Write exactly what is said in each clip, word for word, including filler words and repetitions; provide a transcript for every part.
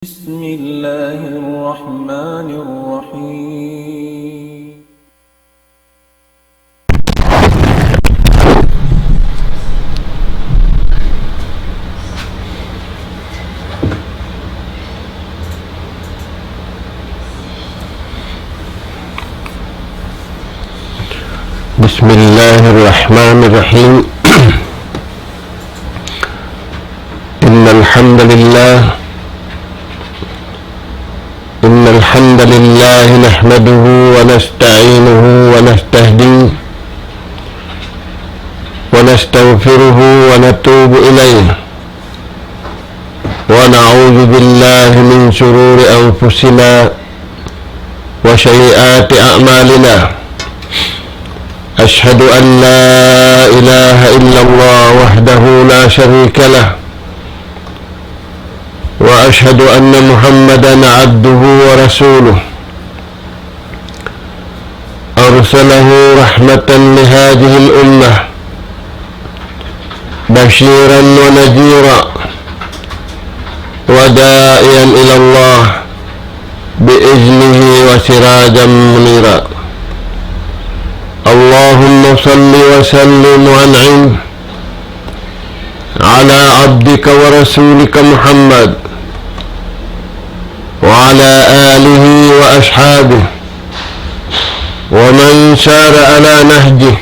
بسم الله الرحمن الرحيم. بسم الله الرحمن الرحيم. إن الحمد لله، إن الحمد لله نحمده ونستعينه ونستهديه ونستغفره ونتوب إليه، ونعوذ بالله من شرور أنفسنا وسيئات أعمالنا. أشهد أن لا إله إلا الله وحده لا شريك له، وأشهد أن محمدا عبده ورسوله، أرسله رحمة لهذه الأمة، بشيرا ونذيرا، وداعيا إلى الله بإذنه وسراجا منيرا. اللهم صل وسلم وأنعم على عبدك ورسولك محمد وعلى آله وأصحابه ومن سار على نهجه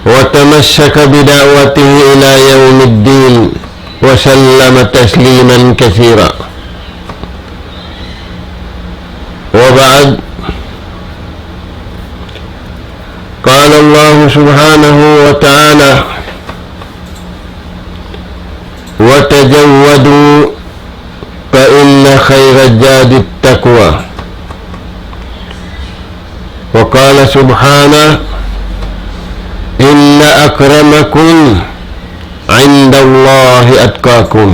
وتمسك بدعوته إلى يوم الدين وسلم تسليما كثيرا. وبعد، قال الله سبحانه وتعالى: وتزودوا فإن خير الزاد التقوى. وقال سبحانه: إن أكرمكم عند الله أتقاكم.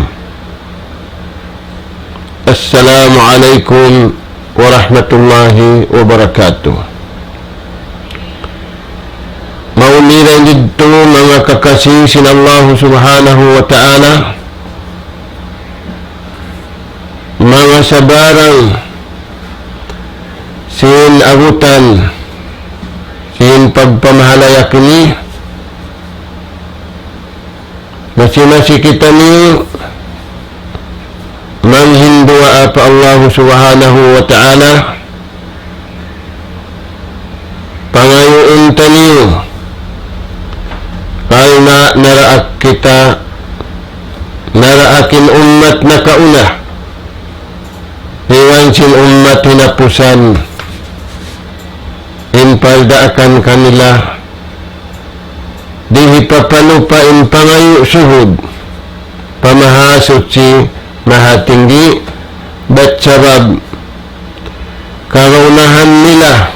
السلام عليكم ورحمة الله وبركاته. Mawn didtu manga kakasi sin Allah Subhanahu wa Ta'ala, manga sabarang sin abutan sin pagpamahalayak ini, masi-masi kitaniyu manghinduwaa pa Allah Subhanahu wa Ta'ala, pangayuun taniyu, karna' naraak kita, naraak in ummat nakauna, iban sin ummat hinapusan, in pagdaakan kanila, di' hipapalupa in pangayu' suhud pa Mahasuchi, Mahatinggi, bat sabab kagaunahan nila,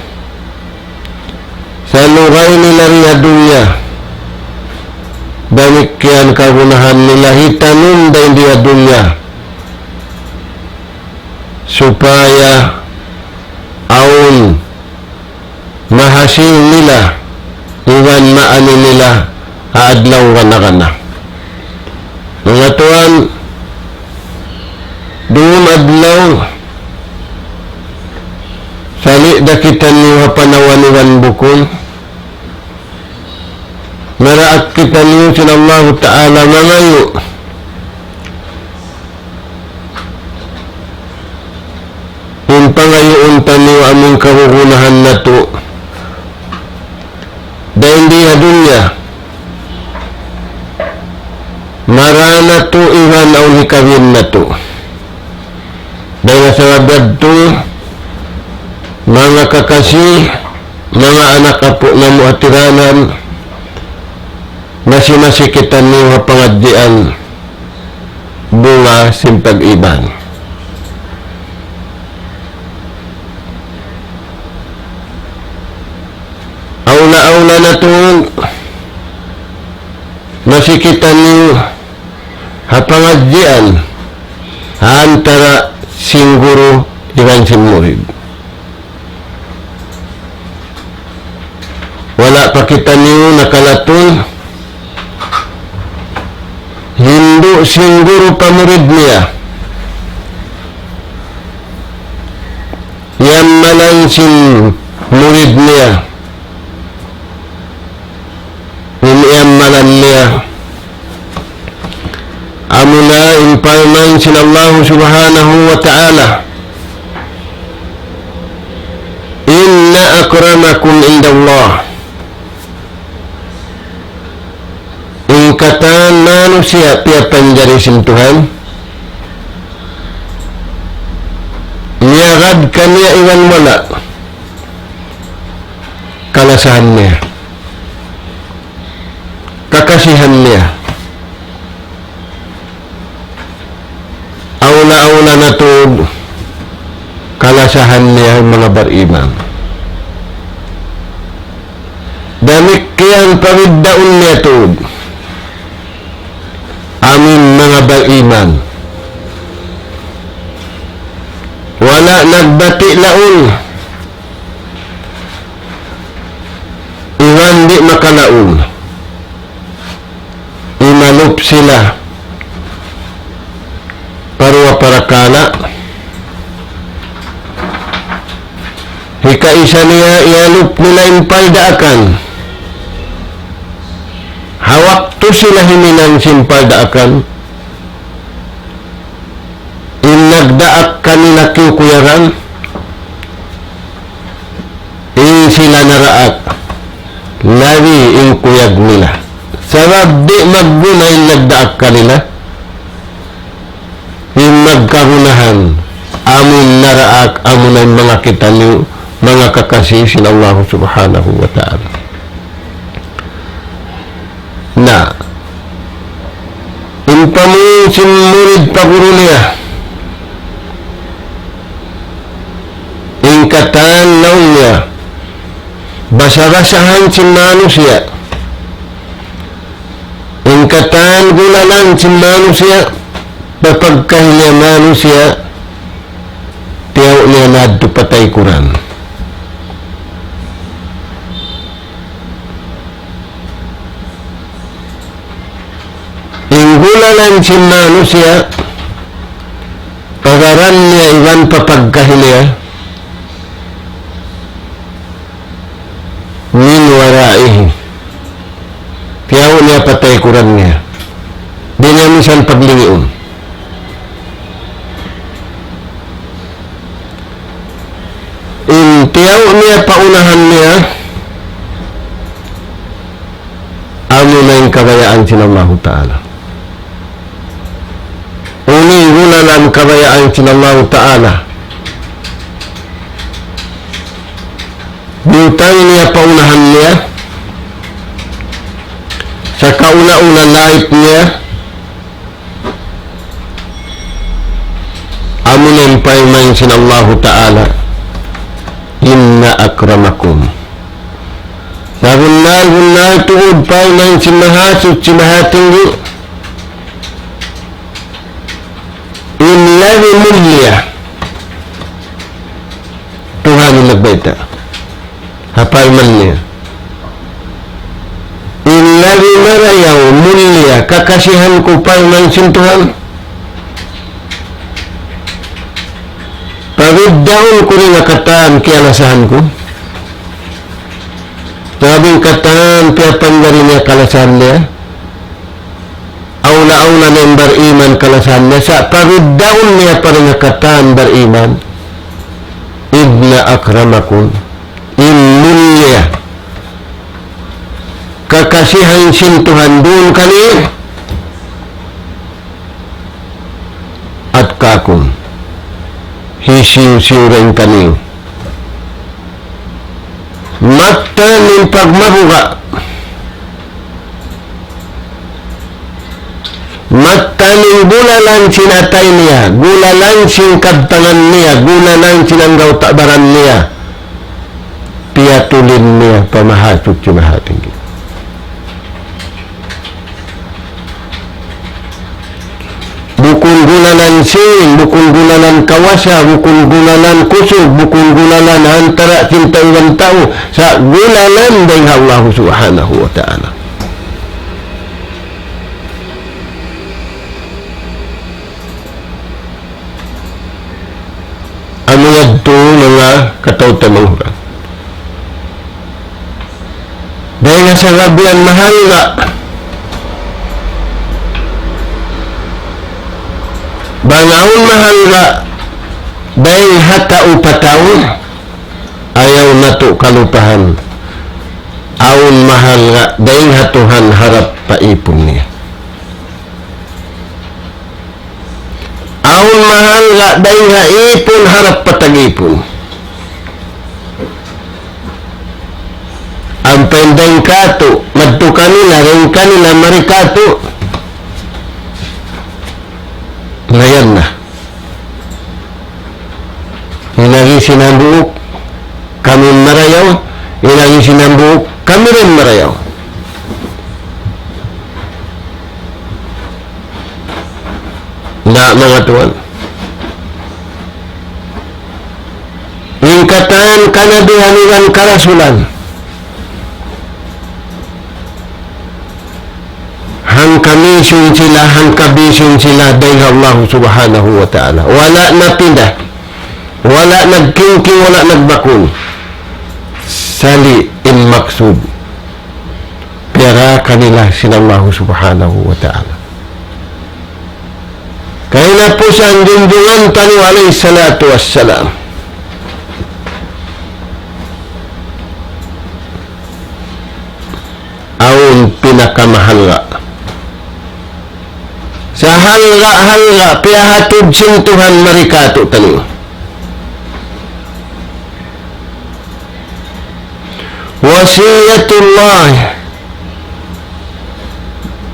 salugay nila di ha dunya, damikkiyan kagaunahan nila hitanum dayn di ha dunya, supaya awn mahasil nila iban maani nila ha adlaw kana-kana. Manga tuwan, duun adlaw, sali' da kitaniyu ha panawan iban bukun, naraak kitaniyu sin Allahu Ta'ala mangayu' in pangayuun taniyu amun kagunahan natu'. Dayn di ha dunya, mara natu' iban awn hikawin natu'. Dayn ha sabab yadtu, manga kakasi, manga anak apu' namu' ha tiranan, masi-masi kitaniyu ha pangadjian bunga sin pag-iman. Awla-awla natu', masi kitaniyu ha pangadjian ha antara' sin guru iban sin murid. Wala' pa kitaniyu nakalatul hindu' sin guru pa murid niya. sin murid niya, in iyamalan niya, amuna in parman sin Allah Subhanahu wa Ta'ala, إن أكرمكم عند الله. In katan manusiya' piyapanjari sin Tuhan, miyagad kaniya iban wala', kalasahan niya, kakasihan niya. Awla-awla na tuud kalasahan niya in manga bariman. Damikkiyan pabiddaun niya tuud amun manga bariman. Wala' nagbati' laung iban di' makalaung. Imalup sila pa duwa parakala'. Hikaisa niya, iyalup nila in paldaakan. Ha waktu sila himinang sin paldaakan, in nagdaak kanila kiyukuyagan, in sila naraak, labi in kuyag nila. Sabab di' magguna in nagdaak kanila, in magkagunahan, amun naraak, amun in manga kitaniyu, manga kakasi sin Allah Subhanahu wa Ta'ala. Na, in pamung sin murid pa guru niya, in katan laung niya, basa-basahan sin manusiya', in katan gulalan sin manusiya', papagkahiliya manusiya', tiyaw' niya na adtu pa taykuran. In gulalan sin manusiya', pagaran niya iban papagkahiliya, من ورائه. Tiyaw' niya pa taykuran niya. Di' niya minsan paglingiun. In tiyaw' niya pa unahan niya, amuna in kabayaan sin Allahu Ta'ala. Unu in gulalan kabayaan sin Allahu Ta'ala. Biyutang niya pa unahan niya, sakaula-ula laip niya, amuna in parman sin Allahu Ta'ala, إن أكرمكم. Sabunnal-bunnal tuud parman sin Mahasuchi Mahatinggi, in labi mulia. Tuhan in nagbayta'. Ha parman niya. In labi marayaw, mulia, kakasihan ku parman sin Tuhan. Pabiddaun ku in katan kiyalasahan ku. Sabab in katan piyapanjari niya kalasahan niya. Awla-awla na in bariman kalasahan niya, sa' pabiddaun niya pa in katan bariman. إن أكرمكم, in mulia, kakasihan sin Tuhan duun kaniyu, أتقاكم, hisiyu-siyu dayn kaniyu. Mattan in pagmabuga'. Mattan in gulalan sin atay niya, gulalan sin kabtangan niya, gulalan sin anggawta' baran niya. Piyatulin niya pa Mahasuchi Mahatinggi. Bukun gulalan sin, bukun gulalan kawasa, bukun gulalan kusug, bukun gulalan antara' sin tau iban tau, sa' gulalan dayn ha Allah Subhanahu wa Ta'ala. Amu yadtu manga atawa tamang huran. Dayn ha sabab yan mahalga'. Bang awn mahalga' dayn ha tau pa tau, ayaw natu' kalupahan. Awn mahalga' dayn ha Tuhan harap pa īpun niya. Awn mahalga' dayn ha īpun harap pa tag-īpun. Ampa in dayn katu', madtu kanila, dayn kanila mari katu'. Na yan na. In agi sin hambuuk, kami marayaw, in agi sin hambuuk, kami da in marayaw. Na, manga tuwan. In katan kanabihan iban karasulan. Hangka-mission sila, hangka-vision sila dayn ha Allah Subhanahu wa Ta'ala. Wala' napinda, wala' nagkingking, wala' nagbakun. Sali' in maksud. Piyara kanila sin Allah Subhanahu wa Ta'ala. Kahinapusan junjungan taniyu alayhi salatu wassalam. Awn pinakamahalga'. Sa halga'-halga' piyahatud sin Tuhan mari katu'taniyu. وصية الله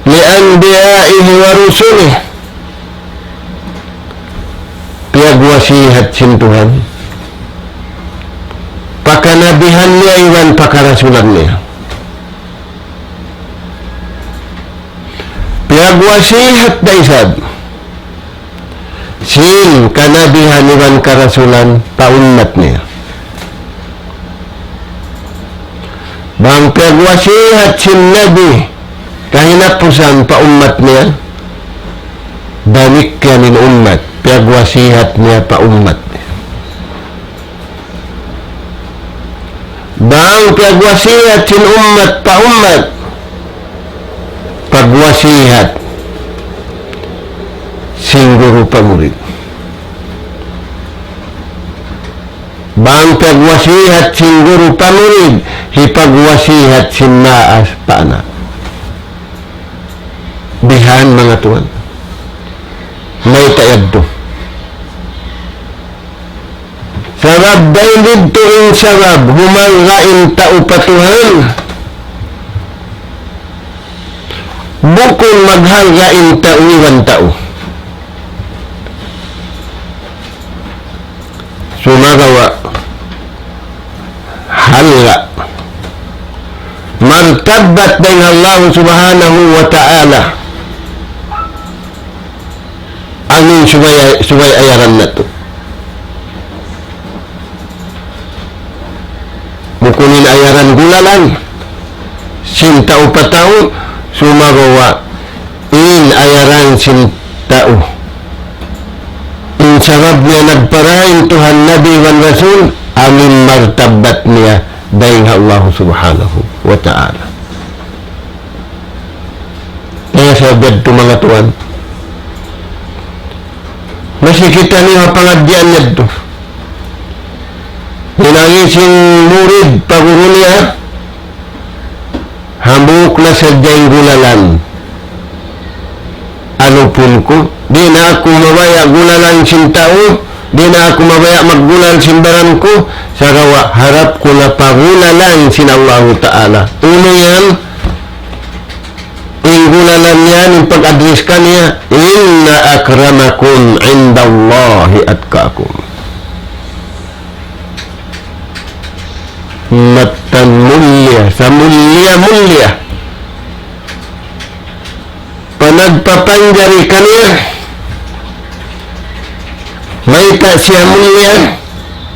لأنبيائه ورسله. Piyagwasihat sin Tuhan pa kanabihan niya iban pa karasulan niya. Piyagwasihat da isab sin kanabihan iban karasulan pa ummat niya. Bang piyagwasihat sin Nabi kahinapusan pa ummat niya, damikkiyan in ummat, piyagwasihat niya pa ummat niya. Bang piyagwasihat sin ummat pa ummat, pagwasihat sin guru pa murid. Bang piyagwasihat sin guru pa murid, hipagwasihat sin maas pa anak. Bihan manga tuwan. Mayta' yadtu? Sabab dayn didtu in sabab humalga' in tau pa Tuhan. Bukun maghalga' in tau iban tau. Sumagawa' halga', martabbat dayn ha Allah Subhanahu wa Ta'ala. Amin subay, subay ayaran natu'. Bukun in ayaran gulalan sin tau pa tau, sumagawa' in ayaran sin tau. In sabab niya nagpara in Tuhan, Nabi iban Rasul, amin martabbat niya dayn ha Allah Subhanahu wa Ta'ala. Kaya sa' yadtu manga tuwan, masi kitaniyu ha pangadjian yadtu. In agi sin murid pa guru niya, hambuuk na sadja in gulalan. Alupun ku, di' na aku mabaya' gulalan sin tau, di' na aku mabaya' maggulal sin baran ku, sagawa' harap ku na pa gulalan sin Allahu Ta'ala. Unu yan? In gulalan yan, in pag-address kaniya, إن أكرمكم عند الله أتقاكم. Mattan mulia, samullia-mullia. Panagpapanjari kaniya, mayta' siya mulia,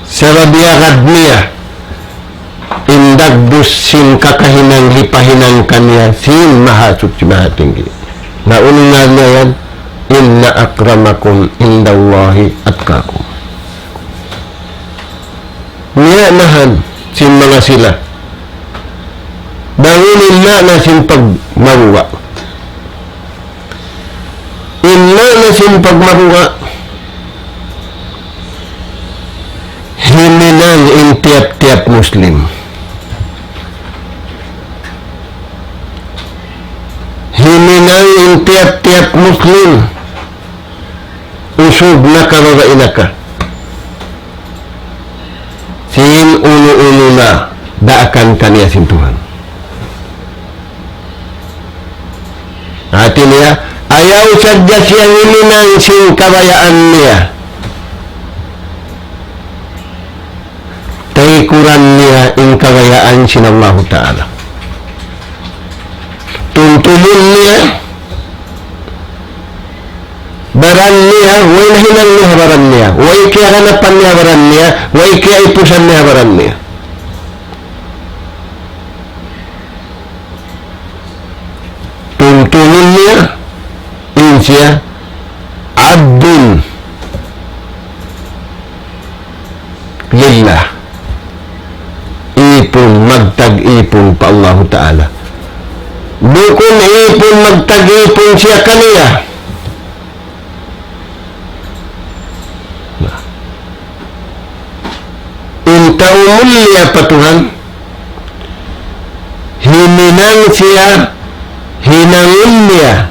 sabab iyagad niya in dagbus sin kakahinang hipahinang kaniya sin Mahasuchi Mahatinggi. Na unu in ngan niya yan, إن أكرمكم عند الله أتقاكم. Niya nahan sin manga sila. Bang unu in maana sin pagmabuga'. In maana sin pagmabuga', himinang in tiyap-tiyap Muslim. Himinang in tiyap-tiyap Muslim. Usug na ka, babai na ka. Sin unu-unu na daakan kaniya sin Tuhan. Hati niya, ayaw sadja siya himinang sin kabayaan niya. Taykuran niya in kabayaan sin Allahu Ta'ala. Tumtumun niya, baran niya, way nahinang niya baran niya, way kiyaganapan niya baran niya, way kiyaipusan niya baran niya. Tumtumun niya, in siya, abdun lillah. Ipun, magtag-ipun pa Allahu Ta'ala. Bukun ipun, magtag-ipun siya kaniya. In tau mulia pa Tuhan, himinang siya, hinangun niya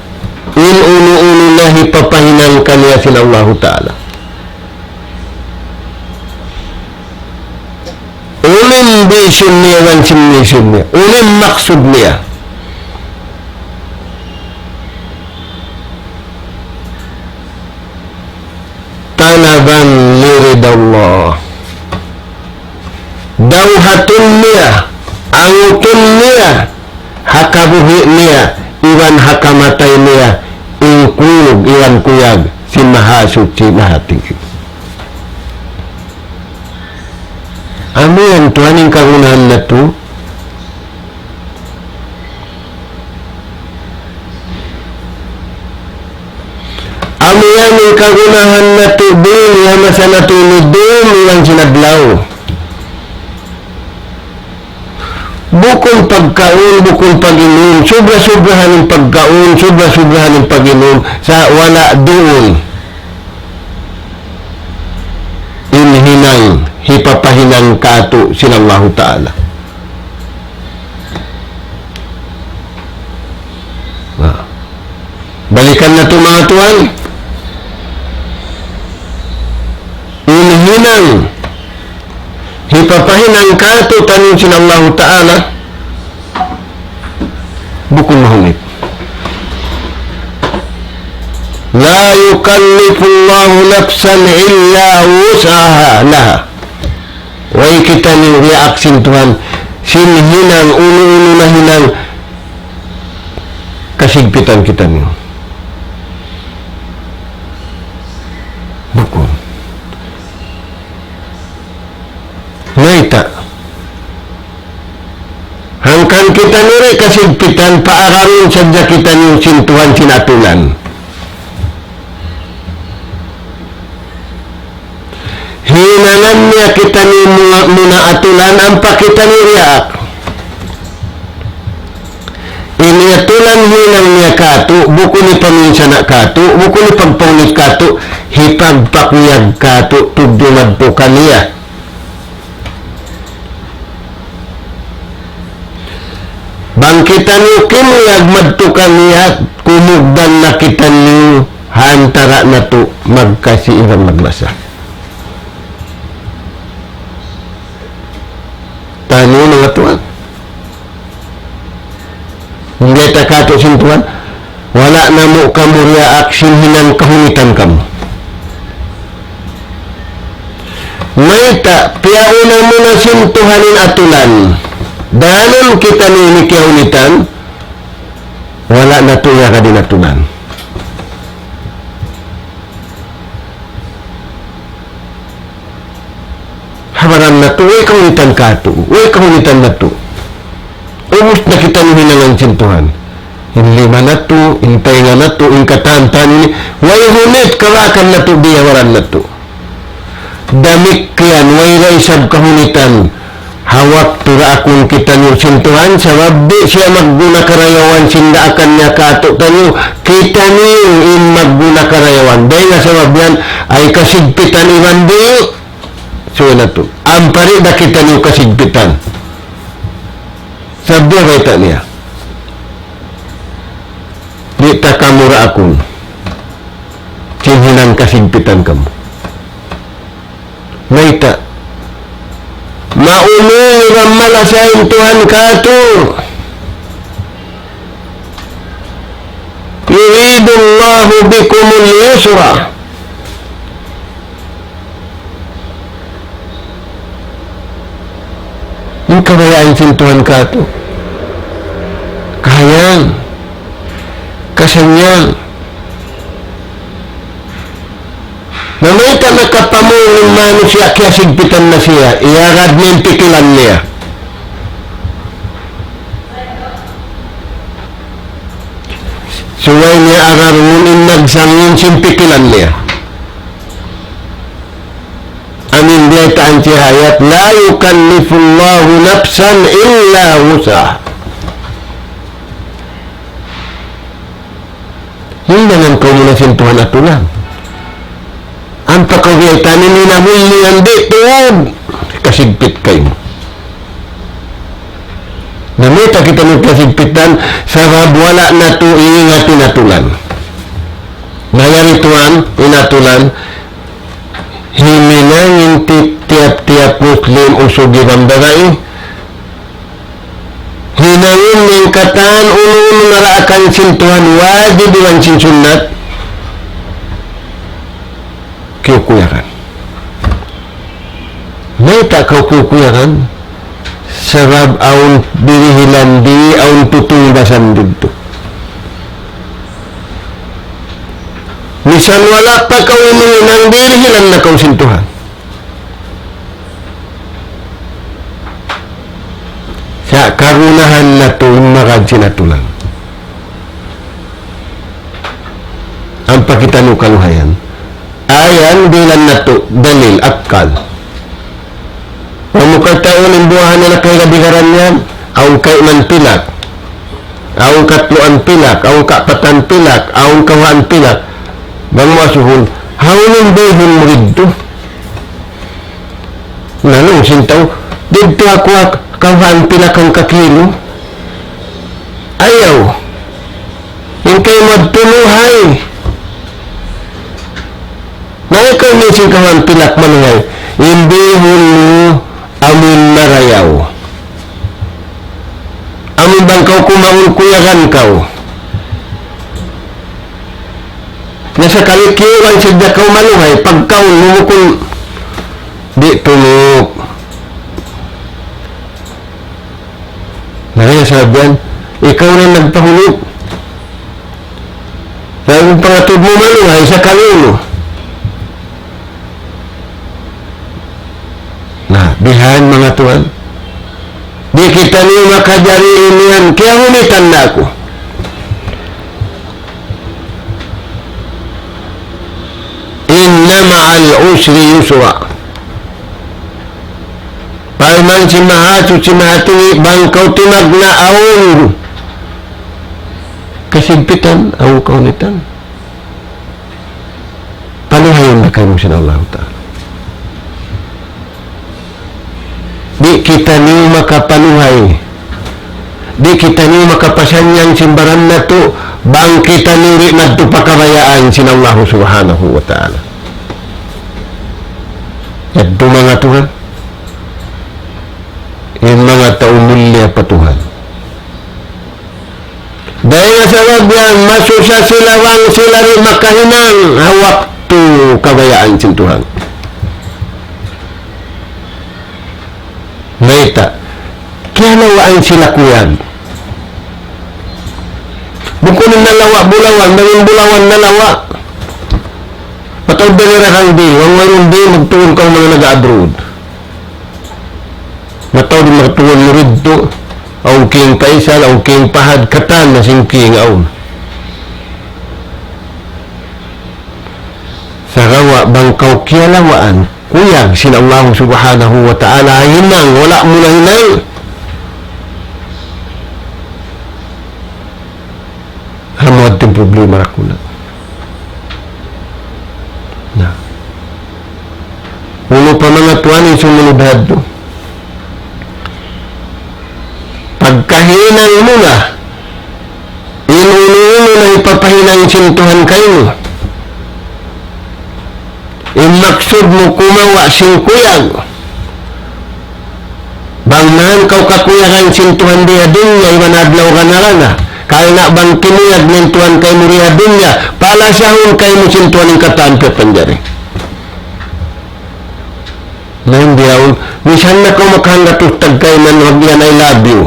in unu-unu na hipapahinang kaniya sin Allahu Ta'ala. Unu in vision niya iban sin mission niya. Unu in maksud niya. Talaban li ridallah. Dawhatun niya, angutun niya, ha kabuhi' niya, iban ha kamatay niya, in kuyag, iban kuyag, sin Mahasuchi, Mahatinggi. Amu yan, Tuhan, in kagunahan natu'. Amu yan in kagunahan natu' duun, ha masa natu' ini duun, iban sin adlaw. Bukun pagkaun, bukun pag-inum, subra-subrahan in pagkaun, subra-subrahan in pag-inum, sa' wala' duun in hinang, hipapahinang kātu' sin Allahu Ta'ala. Na, balikan natu', manga tuwan. In hinang, hipapahinang kātu'niyu sin Allahu Ta'ala, bukun mahunit. لا يكلف الله نفسا إلا وسعها لها. Way kitaniyu diyaak sin Tuhan, sin hinang, unu-unu na hinang, kasigpitan kitaniyu. Bukun. Mayta'? Hangkan kitaniyu di' kasigpitan, paagarun sadja kitaniyu sin Tuhan sin atulan. Hinangan niya kitaniyu muna, muna atulan, ampa kitaniyu diyaak. In atulan hinang niya kātu', bukun hipaminsana' kātu', bukun hipagpaunit kātu', hipagpakuyag kātu', tudju madtu kaniya. Bang kitaniyu kimuyag madtu kaniya, kumugdan na kitaniyu ha antara' natu' magkasi iban maglasa. Taniyu, manga tuwan. Hangkan ta kātu' sin Tuhan, wala' namu' kamu diyaak sin hinang kahunitan kamu. Mayta', piyauna muna sin Tuhan in atulan. Dayn ha kitaniyu ini kiyahunitan, wala' natu' iyagad in atulan. Ha baran natu', way kahunitan kātu', way kahunitan natu'. Ubus na kitaniyu hinangan sin Tuhan. In lima natu', in taynga natu', in katan-katan ini, way hunit kabakan natu' di ha baran natu'. Damikkiyan, way da isab kahunitan. Ha waktu da akun kitaniyu sin Tuhan, sabab di' siya magguna karayawan sin daakan niya kātu'niyu, kitaniyu in magguna karayawan. Dayn ha sabab yan, ay kasigpitan iban di', subay natu'. Ampa di' da kitaniyu kasigpitan. Sabab di' bayta' niya. Di' ta kamu da akun. Sin hinang kasigpitan kamu. Mayta'? Maunu in malasa in Tuhan kātu'. يريد الله بكم اليسر. In kabayaan sin Tuhan kātu'. Kahayang. Kasanyang. Na mayta' nakapamung in manusiya' kiyasigpitan na siya, iyagad niya in pikilan niya. Subay niya agarun in nagsangin sin pikilan niya. Amu in biyaytaan sin ayat, لا يكلف الله نفسا إلا وسعها. Hinangan kaw muna sin Tuhan atulan. Ampa kaw biyaytaan in hinangun niya di' tuud kasigpit kaymu. Na mayta' kitaniyu kasigpitan, sabab wala' natu' iingat in atulan. Na yari tuwan, in atulan, himinang in ti-, tiyap-tiyap Muslim usug iban babai, hinangun niya in katan unu-unu na daakan sin Tuhan wajib iban sin sunnat, kiyukuyagan. Mayta' kaw kiyukuyagan? Sabab awn dirihilan di', awn tutungbasan didtu. Misan wala' pa kaw himinang, dirihilan na kaw sin Tuhan. Sa' kagunahan natu' in magad sin atulan. Ampa kitaniyu kaluhayan. Ayan, dihilan natu', dalil, akkal. Amu kataun in buhahan na kay kabigaran niya, awn kayman pilak, awn katluan pilak, awn kaapatan pilak, awn kawhaan pilak. Bang mu asubuhun, hawnu in bayhun mu didtu? Laung sin tau, didtu aku ha kawhaan pilak hangka kilu. Ayaw. In kaymu tuud luhay. Na ikaw in sin kawhaan pilak maluhay. In bayhun mu amun marayaw. Amun bang kaw kumaun kuyagan kaw. Na sakali kiyugan sadja kaw maluhay, pagkaun mu bukun di' tumuk. Na kaya sabihan, ikaw na in nagpahulug. Laung pangatud mu maluhay, sakali unu. Na, bihan manga tuwan. Di' kitaniyu makajari imiyan, kiyahunitan na aku. إن مع العسر يسرا. Parman sin Mahasuchi Mahatinggi, bang kaw timagna' awn kasigpitan, awn kahunitan, paluhayun da kamu sin Allahu Ta'ala. Di' kitaniyu makapaluhay. Di' kitaniyu makapasannyang sin baran natu', bang kitaniyu di' madtu pa kabayaan sin Allahu Subhanahu wa Ta'ala. Yadtu manga tuwan, in manga tau mulia pa Tuhan. Dayn ha sabab yan, masusa sila bang sila di' makahinang ha waktu kabayaan sin Tuhan. Mayta'? Kiyalawaan sila kuyag. Bukun in nalawa' bulawan, bang in bulawan nalawa'. Mataud da nira kang di, bang wayruun di, magtuun kaw manga naga-abroad. Mataud in magtuun mu didtu, awn king pa isal, awn king pa had, katan na sin king awn. Sagawa' bang kaw kiyalawaan, kuyag sin Allah subhanahu wa ta'ala, hinang, wala' mu na hinang. Amu yadtu in problema dakula'. Na. Unu pa manga tuwan in sumunud hadtu? Pagkahinang mu na, in unu-unu na hipapahinang sin Tuhan kaymu. In maksud mu kumawa' sin kuyag. Bang man kaw kakuyagan sin Tuhan di ha dunya, iban adlaw kana-kana. Karna' bang kimuyag in Tuhan kaymu di ha dunya, palasahun kaymu sin Tuhan in katan piyapanjari. Na in bihaun, misan na kaw makahanggatus tagkayman, wag yan, "I love you."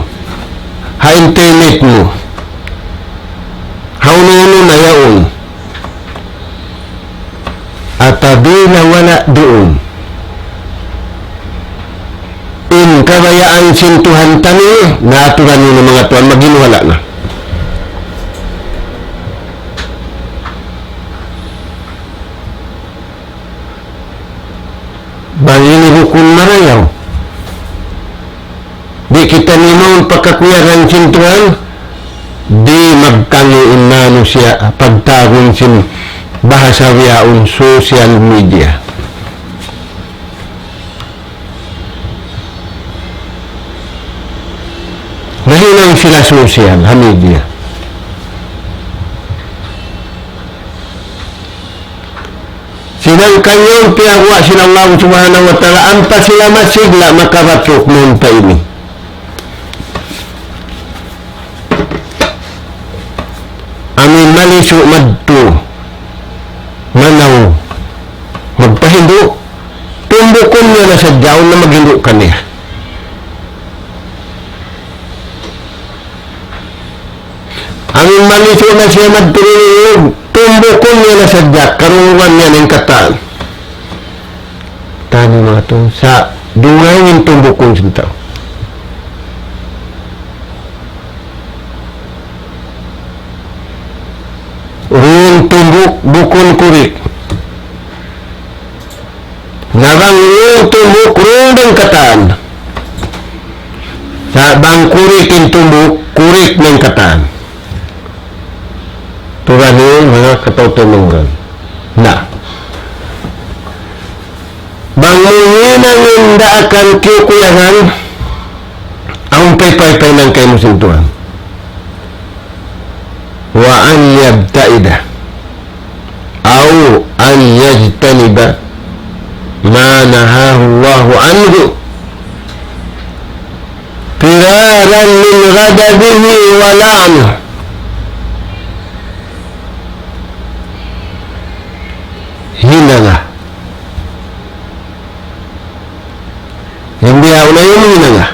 Ha internet mu. Ha unu-unu na yaun. Apabila wala' duun in kabayaan sin Tuhan taniyu, na aturan niyu na manga tuwan, maghinuhala' na. Bang ini bukun marayaw. Di' kita nimaun pagkakuyagan sin Tuhan, di' magkangi' in manusiya' pagtawagun sin bahasa bihaun social media. Nahinang sila social ha media. Sinangkan yaun piyaguwa' sin Allah Subhanahu wa Ta'ala, ampa sila masigla makabatuk mawn pa ini. Amu in malisu' madtu, manaw, magpahindu', tumbukun niya na sadja awn na maghindu' kaniya. Amu in malisu' na siya madtu didtu, tumbukun niya na sadja, karungugan niya na in katan. Taniyu manga tuwan, sa' dugaing in tumbukun sin tau. Ruun tumbuk, bukun kurik. Na bang ruun tumbuk, ruun da in katan. Sa' bang kurik in tumbuk, kurik da in katan. Tuud ini manga kataymanghuran. Na. Bang mu hinang in daakan kiyukuyagan, awn paypay pa hinang kaymu sin Tuhan. وأن يبتعد أو أن يجتنب ما نهاه الله عنه فرارا من غضبه ولعنه. Hinanga. Hinang biya' na in hinanga.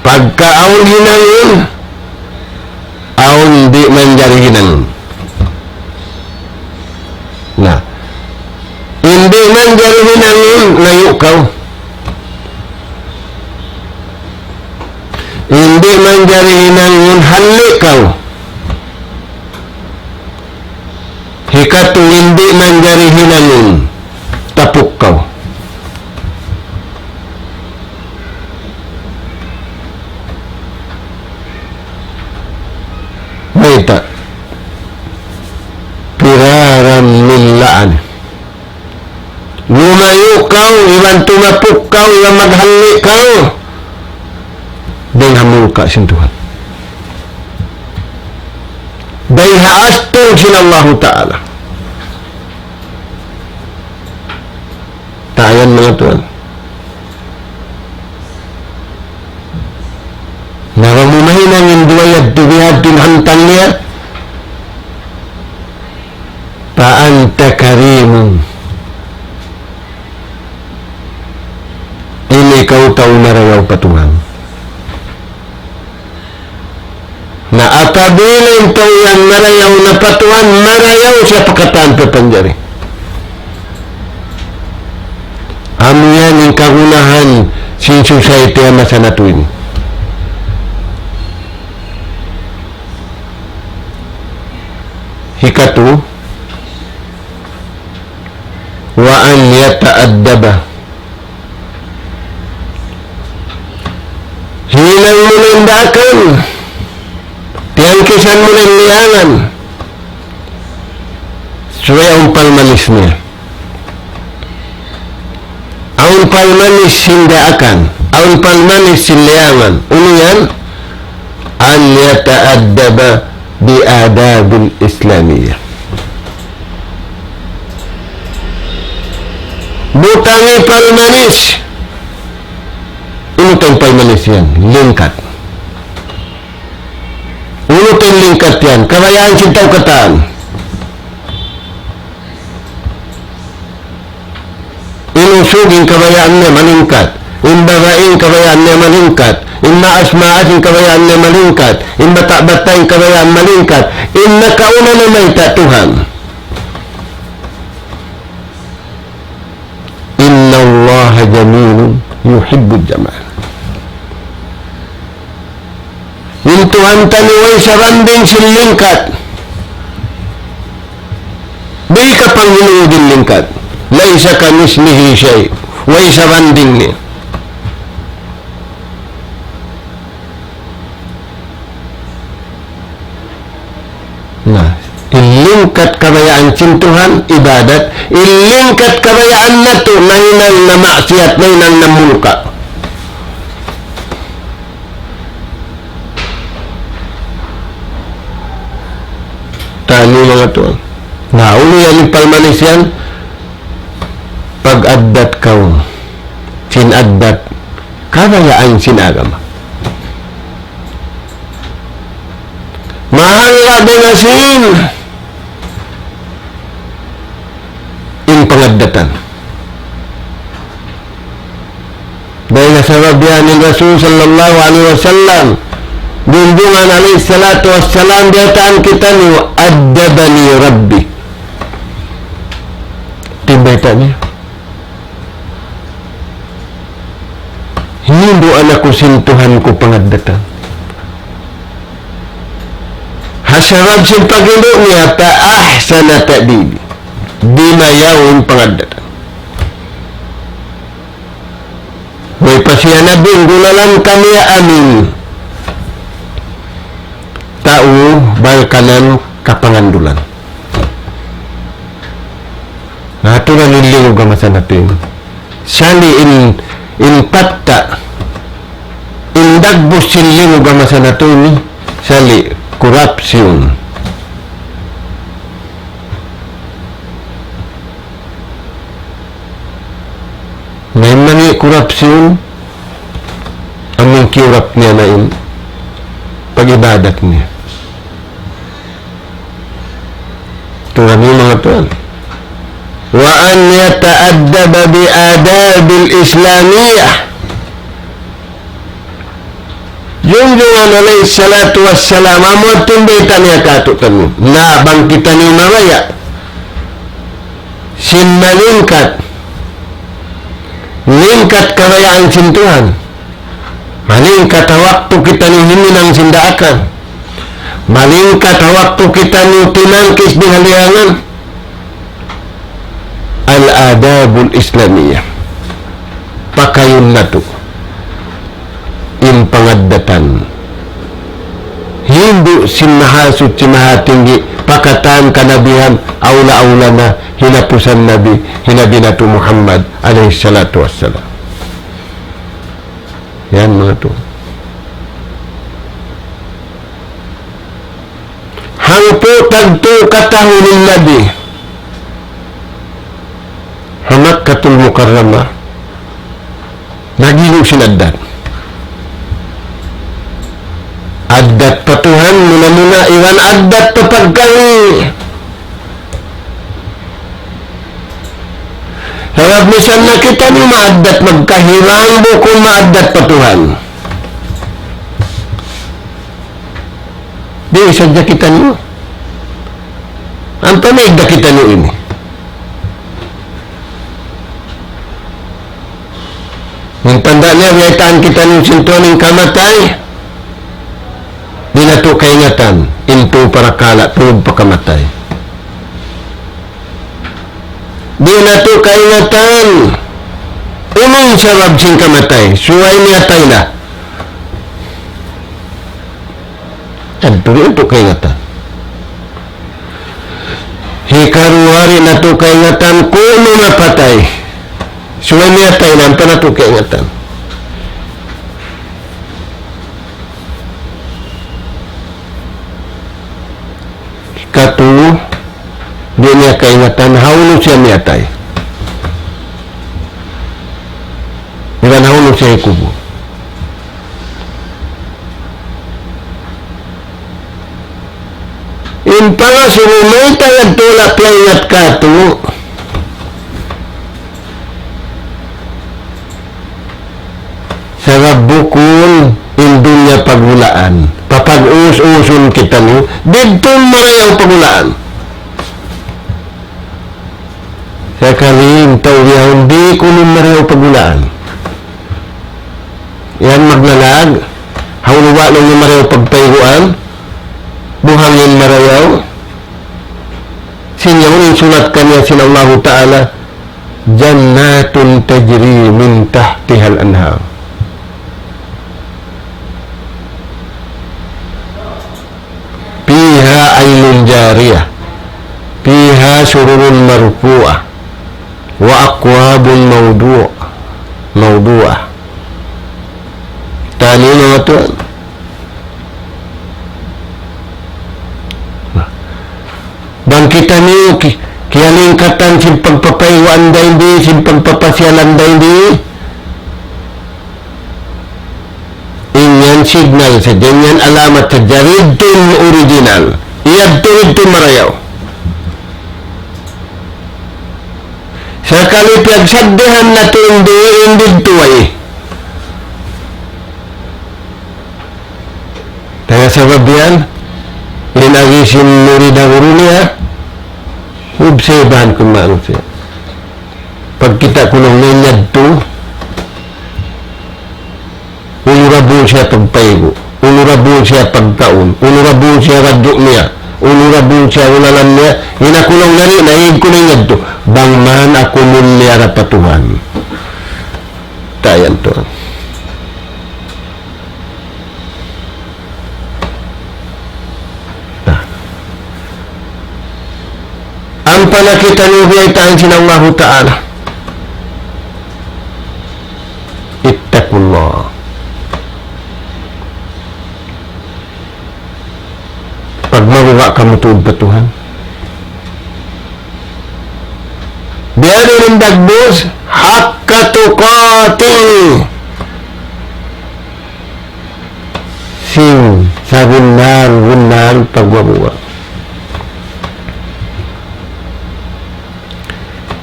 Pagka awn hinangun, awn di' manjari hinangun. Na. In di' manjari hinangun, layu' kaw. In di' manjari hinangun, halli' kaw. Hikatu, in di' manjari hinangun, tapuk kaw. Mayta'? فرارا من لعنه. Lumayu' kaw, iban tumapuk kaw, iban maghalli' kaw dayn ha murka' sin Tuhan. Dayn ha astung sin Allahu Ta'ala. Tayan manga tuwan. Na bang mu mahinang in duwa yadtu bihadtu in hantang niya, فأنت كريم. In ikaw tau marayaw pa Tuhan. Na apabila in tau yan marayaw na pa Tuhan, marayaw siya pa katan piyapanjari. Amu yan in kagunahan sin society ha masa natu' ini. Hikatu, وأن يتأدب. Hinang mu na in daakan, tiyangkisan mu na in liyangan, subay awn palmanis niya. Awn palmanis sin daakan, awn palmanis sin liyangan. Unu yan? أن يتأدب بآداب الإسلامية. Butangi palmanis. Unu tuud in palmanis yan? Lingkat. Unu tuud in lingkat yan? Kabayaan sin tau katan. In usug in kabayaan niya malingkat. In babai in kabayaan niya malingkat. In maas-maas in kabayaan niya malingkat. In bata'-bata' in kabayaan malingkat. In nakauna na mayta'? Tuhan. إن الله جميل يحب الجمال. In Tuhan taniyu way sabanding sin lingkat. Di' kapanghinungud in lingkat. ليس كمثله شيء. Way sabanding niya. Na, in lingkat kabayaan sin Tuhan, ibadat, in lingkat kabayaan natu', nahinang na maksiyat, nahinang na mulka. Tani manga tuwan. Na, unu yan in palmanis yan? Pag-addat kaw sin addat kabayaan sin agama. Mahal ra dayn ha sin in pangaddatan. Dayn ha sabab yan in Rasul sallallahu alayhi wasallam, junjungan alayhi salatu wassalam, biyaytaan kitaniyu, "أدبني ربي." Timbay taniyu. Hinduan aku sin Tuhan ku pangaddatan. Ha sabab sin paghindu' niya, فأحسن تأديبي. Dimayaw in pangaddatan. Way pa siya Nabi, gulalan kaniya amin tau balkanan kapangandulan. Na, aturan in lingug ha masa natu' ini. Sali' in, in patta', in dagbus sin lingug ha masa natu' ini, sali' korupsyon. Na in mani korupsyon, amun kiyurup niya na in pag-ibadat niya. Tuhan ini manga tuwan. وأن يتأدب بآداب الإسلامية. Junjungan alayhi salatu wassalam, amu in bayta' niya kātu'niyu. Na bang kitaniyu mabaya' sin malingkat, lingkat kabayaan sin Tuhan. Malingkat ha waktu kitaniyu himinang sin daakan. Malingkat ha waktu kitaniyu timangkis di ha liyangan. الآداب الإسلامية. Pakayun natu' in pangaddatan. Hindu' sin Mahasuchi Mahatinggi, pa katan kanabihan, awla-awla na hinapusan Nabi, hi Nabi natu' Muhammad alayhi salatu wassalam. Yan manga tuwan. Hangpu' tagtū katahun in Nabi ha Makkatul Mukarramah, naghindu' sin addat. Addat pa Tuhan muna-muna, iban addat pa pagkahi. Sabab misan na kitaniyu maaddat magkahi, bang bukun maaddat pa Tuhan. Di' sadja kitaniyu. Ampa mayta' kitaniyu ini. In tanda' niya, biyaytaan kitaniyu sin Tuhan in kamatay, di' natu' kaingatan, in tū parakala', tū pakamatay. Di' natu' kaingatan. Unu in sabab sin kamatay? Subay miyatay na. Yadtu di' natu' kaingatan. Hikaruwa, di' natu' kaingatan ku'nu mapatay. Subay miyatay na, ampa natu' kaingatan. Hikatu, di' niya kaingatan hawnu siya miyatay. Iban hawnu siya hikubul. In pangasubu mayta' yadtu wala' piyaingat katu'. Sabab bukun in dunya paghulaan. Papag-us-usun kitaniyu, didtu marayaw paghulaan. Sakali in tau bihaun di' kunu' marayaw paghulaan. Yan maglalag, hawnu ba laung niya marayaw pagpayguan, buhangin marayaw, sin yaun in sulat kaniya sin Allahu Ta'ala, جنات تجري من تحتها الأنهار. فيها عين جارية، فيها سرر مرفوعة، وأكواب موضوع-، موضوعة. Tani na tu. Bang kitaniyu ki-, kiyalingkatan sin pagpapayguan dayn di, sin pagpapasyalan dayn di. In yan signal sadja, in yan alamat sadja, didtu in original. Yadtu, didtu marayaw. Sakali piyagsaddihan natu' in di, in didtu way. Dayn ha sabab yan, in agi sin murid ha guru niya, obserbahan ku manusiya'. Pagkita' ku laung niya yadtu, honorable siya pagpaygu', honorable siya pagkaun, honorable siya raddu' niya, honorable siya ulalan niya, in aku laung niya, naig ku na yadtu, bang man aku mun niya ra pa Tuhan. Tayan Tuhan. Na. Ampa na kitaniyu biyaytaan sin Allahu Ta'ala. اتقوا الله. Pagmabuga' kamu tuud pa Tuhan. Biya' diin in dagbus, حق تقاته. Sin sabunnal-bunnal pagmabuga'.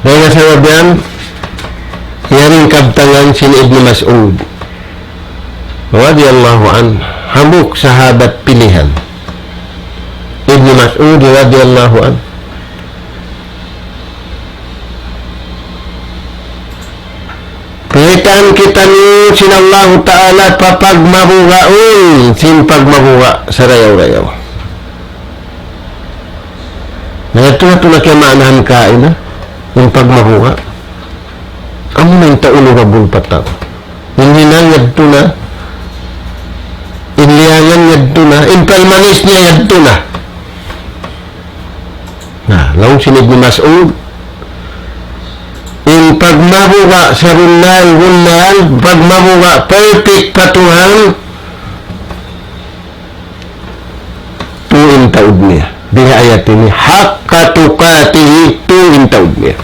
Dayn ha sabab yan, yari in kabtangan sin Ibnu Mas'ud, radiyallahu anhu, hambuuk sahabat pilihan. Ibnu Mas'ud, radiyallahu anhu. Piyaytaan kitaniyu sin Allahu Ta'ala pa pagmabugaun, sin pagmabuga' sarayaw-rayaw. Na yadtu na tuud na kiyamaanahan kaina, in pagmabuga'. Amu na in tau honorable pa tau. In hinang yadtu na, in liyangan yadtu na, in palmanis niya yadtu na. Na, laung sin Ibnu Mas'ud, in pagmabuga' sabunnal-bunnal, pagmabuga' perfect pa Tuhan, tu in taud niya. Biha ayat ini, حق تقاته, tu in taud niya.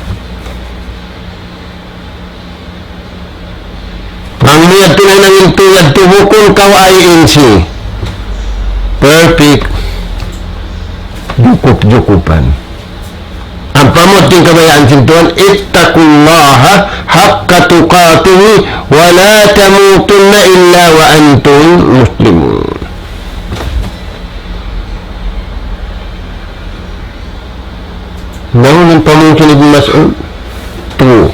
Bang niya tuud na in tu yadtu bukun kaw I N C. Perfect. Jukup-jukupan. Ampa mu in kabayaan sin Tuhan, اتقوا الله حق تقاته ولا تموتن إلا وأنتم مسلمون. Naunu in pamung sin Ibnu Mas'ud? Tu.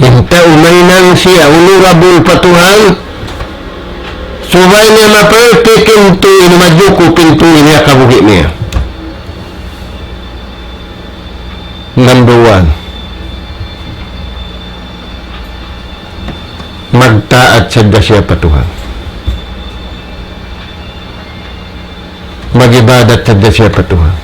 In tau mahinang siya honorable pa Tuhan, Subay niya mapayuti' in pintu ini, majuku' pintu ini ha kabuhi' niya. Number one, magtaat sadja siya pa Tuhan. Mag-ibadat sadja siya pa Tuhan.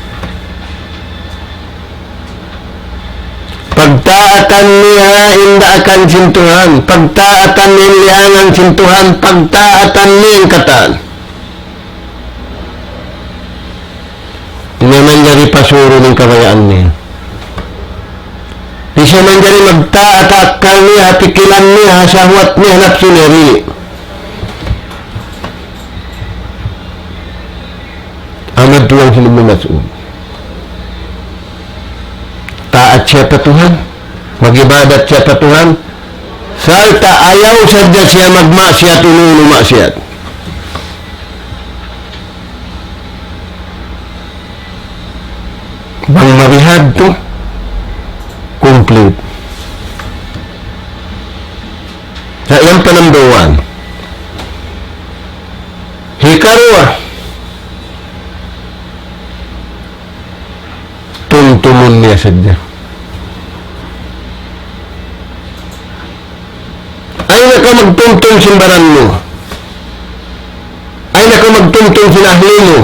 Pagtaatan niya in daakan sin Tuhan, pagtaatan niya in liangan sin Tuhan, pagtaatan niya in katan. Di' manjari pasurun in kabayaan niya. Di' siya manjari magtaat ha akkal niya, ha pikilan niya, ha sahwat niya, ha napsu niya, di'. Amu tuwan hi Ibnu Mas'ud. Taat siya pa Tuhan, mag-ibadat siya pa Tuhan, sarta' ayaw sadja siya magmaksiyat, unu-unu maksiyat. Bang mabihadtu, complete. Sa' yan pa number one. Hikaruwa, tumtumun niya sadja. Ayaw na kaw magtumtum sin baran mu. Ayaw na kaw magtumtum sin ahli mu.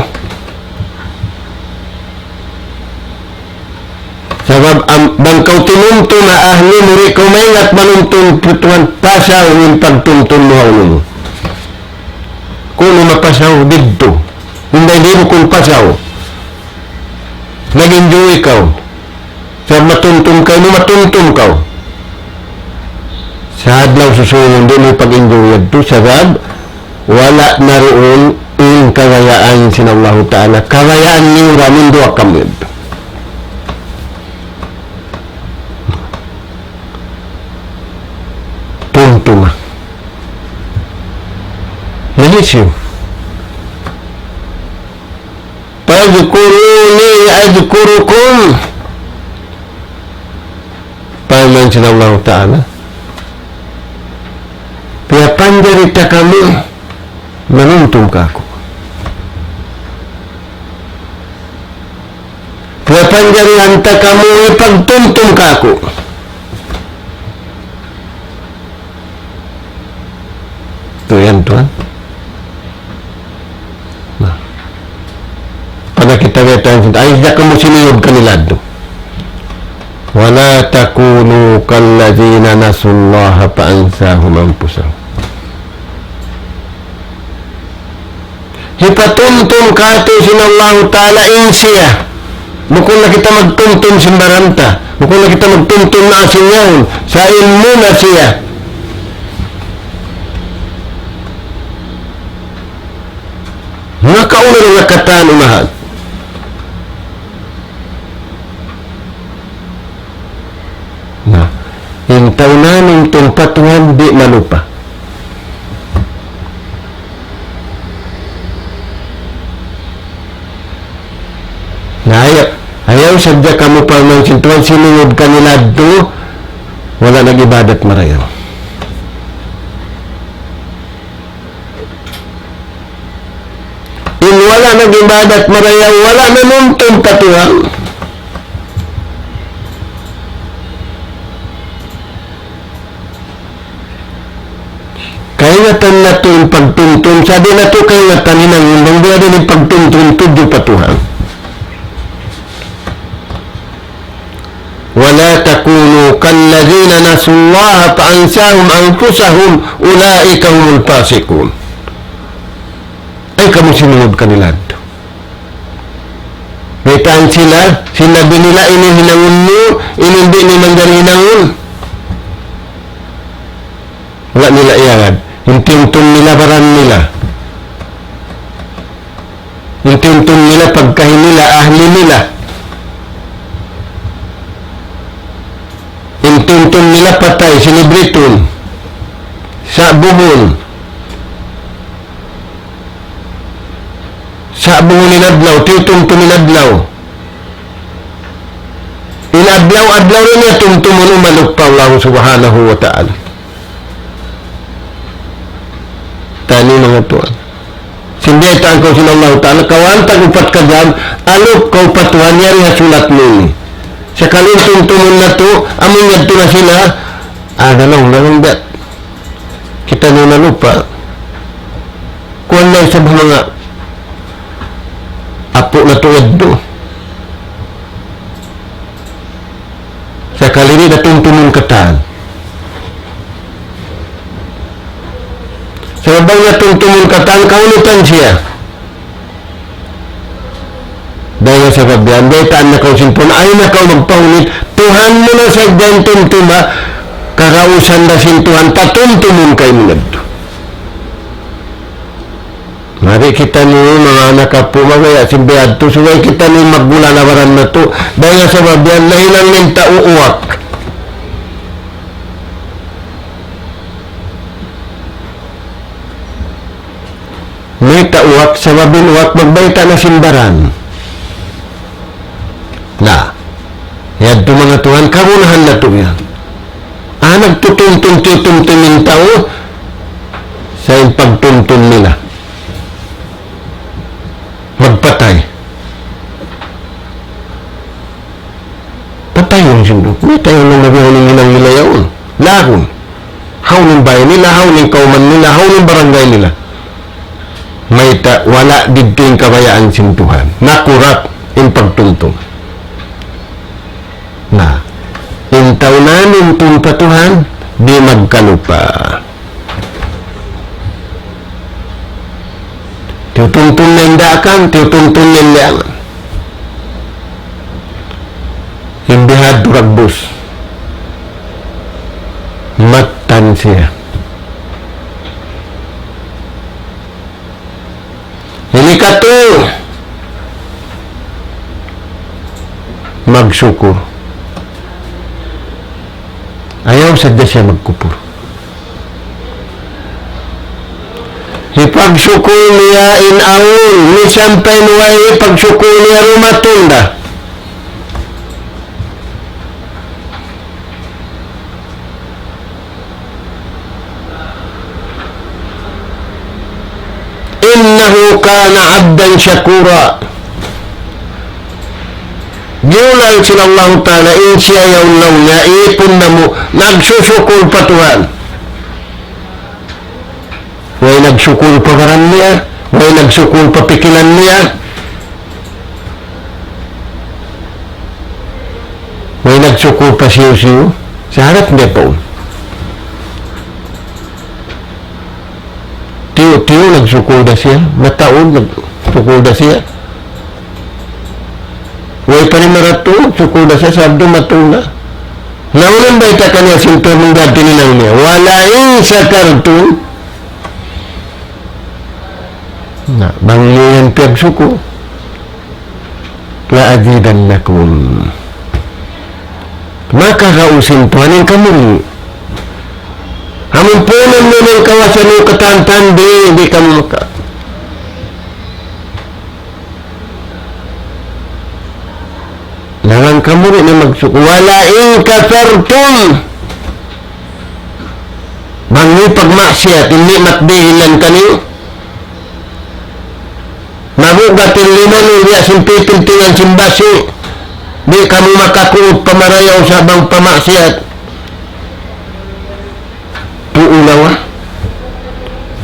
Sabab, am-, bang kaw tinumtum ha ahli mu, di' kaw maingat manumtum pa Tuhan, pasaw in pagtumtum mu ha unu mu. Kunu' mapasaw didtu. Hinda' di' mu kun pasaw. Nag-enjoy kaw. Sa' matumtum kaw, matumtum kaw. Sa' adlaw susungun, di' mu pag-enjoy yadtu, sabab wala' na duun in kabayaan sin Allahu Ta'ala. Kabayaan niyu ra in duwa kamu yadtu. Tumtuma. Nahisiyu. فاذكروني أذكركم. Parman sin Allahu Ta'ala, piyapanjari ta kamu manumtum kāku'. Piyapanjarihan ta kamu hipagtumtum kāku'. Tuud yan, tuwan. Na. Pagga kita biya' tuwan, ayaw da kamu siniyud kanila yadtu. ولا تكونوا كالذين نسوا الله فأنساهم أنفسهم. Hipatumtum kātu' sin Allahu Ta'ala in siya. Bukun na kita magtumtum sin baran ta. Bukun na kita magtumtum na sin yaun. Sa' in muna siya. Nakauna na nakatan unahan. Na, in tau nanumtum pa Tuhan di' malupa. Na, ayaw, ayaw sadja kamu parman sin Tuhan, siniyud kanila yadtu, wala' nag-ibadat marayaw. In wala' nag-ibadat marayaw, wala' nanumtum pa Tuhan. Kaingatan natu' in pagtumtum, sa' di' natu' kaingatan hinangun bang biya' diin in pagtumtum tudju pa Tuhan. ولا تكونوا كالذين نسوا الله فأنساهم أنفسهم أولئك هم الفاسقون. Ayaw kamu siniyud kanila yadtu. Baytaan sila, sila di' nila ini hinangun mu, ini di' ini manjari hinangun. Wala' nila iyagad. In tumtum nila baran nila. In tumtum nila pagkahi nila, ahli nila. In tumtum nila patay, sinibritun. Sa' buhun. Sa' buhun in adlaw, tiyutumtum in adlaw. In adlaw-adlaw niya tumtumun umaluk pa Allah Subhanahu wa Ta'ala. Tani manga tuwan. Sin biyaytaan kaw sin Allahu Ta'ala, kawhaan tag upat ka jam, alup kaw pa Tuhan, yari ha sulat mu ini. Sakali tumtumun natu', amun yadtu na sila, ah, ganaw, ganaw biya'. Kitaniyu na lupa. Kuwan na isab manga apu' natu' yadtu. Sakali di' da tumtumun katan. Sabab bang na tumtumun katan, kahunutan siya. Dayn ha sabab yan, baytaan na kaw sin Tuhan, ayaw na kaw magpahunit, Tuhan mu na sadja in tumtuma, kagausan da sin Tuhan, patumtumun kaymu yadtu. Mari kitaniyu, manga anak apu', mabaya' sin biya' yadtu, subay kitaniyu maggula' na baran natu'. Dayn ha sabab yan, nahinang in tau uwak. Mayta' uwak, sabab in uwak magbayta' na sin baran. Na, yadtu manga tuwan, kagunahan natu' yan. Ah, nagtutumtum-tutumtum in tau, sa' in pagtumtum nila, magpatay. Patayun sin duwa. Mayta' yan na biya' hawnu in hinang nila yaun. Lagun. Hawnu in bāy nila, hawnu in kawman nila, hawnu in barangay nila. Mayta' wala' didtu in kabayaan sin Tuhan. Nakurap in pagtumtum. Na, in tau namintum pa Tuhan, di' magkalupa. Tiyutumtum niya in daakan, tiyutumtum niya in liyangan. In bihadtu dagbus. Mattan siya. Ini katu', magsukul. Ayaw sadja siya magkupur. Hipagsukul niya in awn, misan pa in way, hipagsukul niya dumatung da. إنه كان عبدا شكورا. Giyulal sin Allahu Ta'ala, in siya yaun laung niya, ipun namu', nagsusukul pa Tuhan. Way nagsukul pa baran niya, way nagsukul pa pikilan niya, way nagsukul pa hisiyu-siyu, sa' harap niya pa un. Tiyu'-tiyu' nagsukul da siya, mataud nagsukul da siya. Way pa lima ratu, sukul da siya, sa' dumatung na. Na unu in bayta' kaniya sin Tuhan, manggadtu in hinang niya. ولئن شكرتم. Na, bang niyu yan piyagsukul, لأزيدنكم. Makagaus in Tuhan in kamuri. Amun puunan mu in kawasa mu katantan, di', di' kamu maka-, Laung kamu di' na magsukul. ولئن كفرتم. Bang niyu pagmaksiyat in ni'mat dihilan kaniyu, mabugat in lima niyu biya' sin pipintingan sin basi', di' kamu makakuut pa marayaw sa' bang pamaksiyat. Tuu lawa.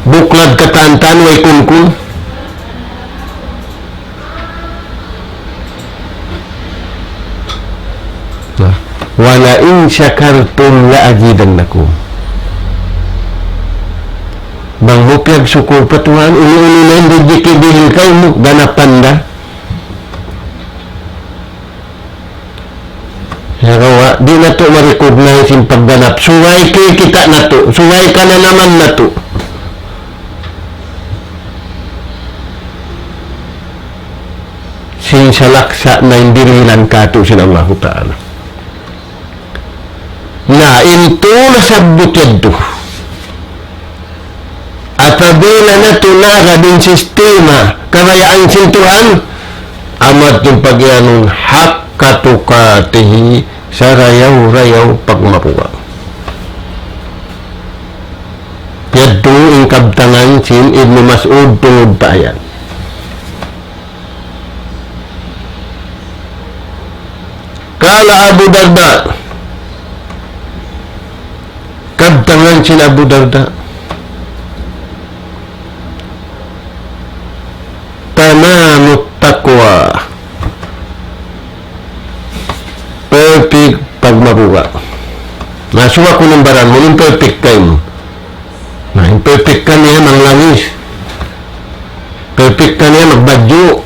Buklad katantan way kunkun. Na, ولئن شكرتم لأزيدنكم. Bang mu piyagsukul pa Tuhan, unu-unu na in rijiki dihil kaymu, ganapan da. Sagawa', di' natu' ma-recognize in pagganap. Subay kikita' natu', subay kananaman natu'. Sin salaksa' na in dirihilan kātu' sin Allahu Ta'ala. Na, in tū nasabbut yadtu. Apabila natu' naagad in sistema kabayaan sin Tuhan, amu yadtu in pagiyanun حق تقاته, sarayaw-rayaw pagmabuga'. Kaya yadtu in kabtangan sin Ibnu Mas'ud tungud pa ayat. قال أبو الدرداء. Kabtangan sin Abu Darda. تمام التقوى. Perfect pagmabuga'. Na, subay kunu' in baran mu, in perfect kaymu. Na, in perfect kaniya manglangis. Perfect kaniya magbadju'.